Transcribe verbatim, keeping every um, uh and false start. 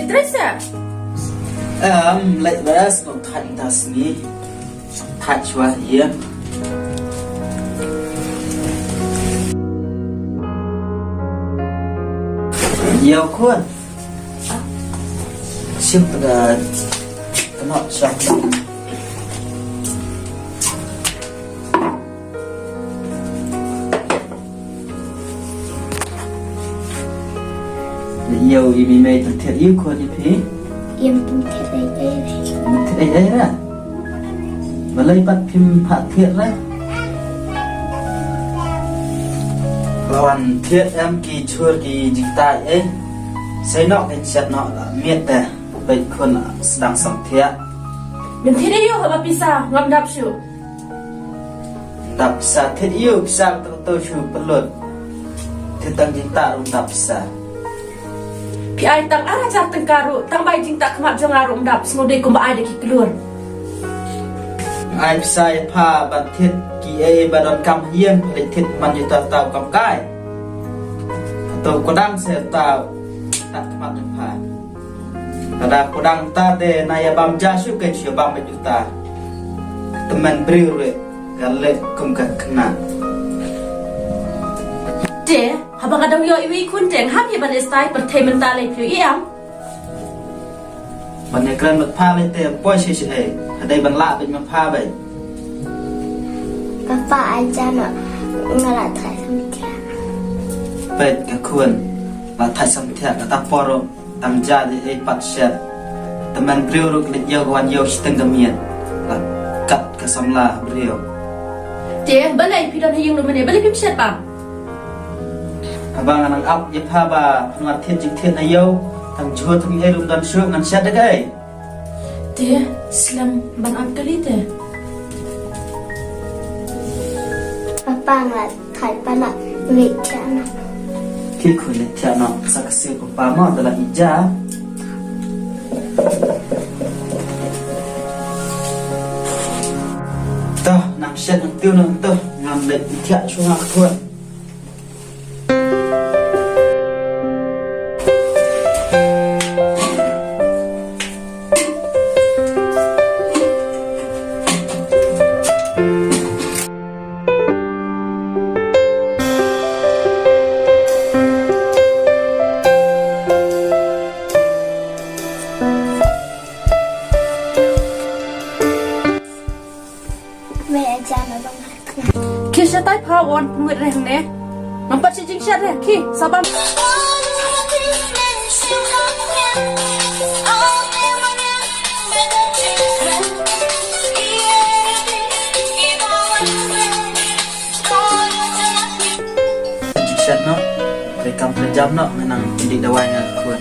Trei sa. Em, leh bas, ngan thait mynta sngi. Thait shuwa ïa. Ïa khun. Shim ka kynnoh shong. Ïa u i mei mei tang thied ïa u khun ïa phi. Ym tang thied ei ei re. Ym thied ei ei re. Balei pat phim phah thied re. La wan thied em ki jhur ki jingtai ei. Sei noh kin shet noh la miet te. Peit khun la sdang sam thied. Ym thied ei ei haba pisa ngam dap shuh. Dap pisa thied ïa u pisa ka tang to shu pynlut. Thied tang jingtah ruh dap pisa. Phi ai tang ar hajar tyngka ruh tang bai jingtah khmat jong nga ruh dap sngew dei kumba ai da ki klur. Ai pisa ïa pha ban thied ki ei ba don kam ha ïing pha leit thied man ïa ta ta u kam kai. To kudang se ta ta khmat jong pha. Lada kudang ta te na ïa bam ja shu ken shu bam bad juta. Tymmen briew re ka leh kum ka khynnah. Te haba nga dang ïoh iwei i khun te ngam ïa ban ïa stai pyrthei mynta lei phi ïoh i am. Ban ïa kren bad pha lei te poi shi shi ei. Hadei ban lah bad ma pha bai. Papa ai ja no nga la thait samthiah. Peit ka khun la thait samthiah kata por. Tang ja dei ei pat shet. Tymmen briew ruh ka leit ïew ka wan ïew shiteng ka miet. La kat ka samla briew. Te balei phi don ha ïing ruh mynne balei phim shet bam. Haba nga nang ap ïa pha ba phin wan thied jingthied na ïew tang jhur tang ei ruh don shuh ngan shet da kaei. Te slem ban ap kali te. Papa nga Thait pa na leit thiah na. Ki khun leit thiah na sa ka sir papa ma da la ija. Toh nang shet nang tiu nang toh ngam leit thiah shuwa ka khun. Ki shatai pha wan pynwit reng ne. Ngam pat shi jingshat re ki saban. Jingshat noh, rekam rejam noh, ngan nang indi dawai nga khun.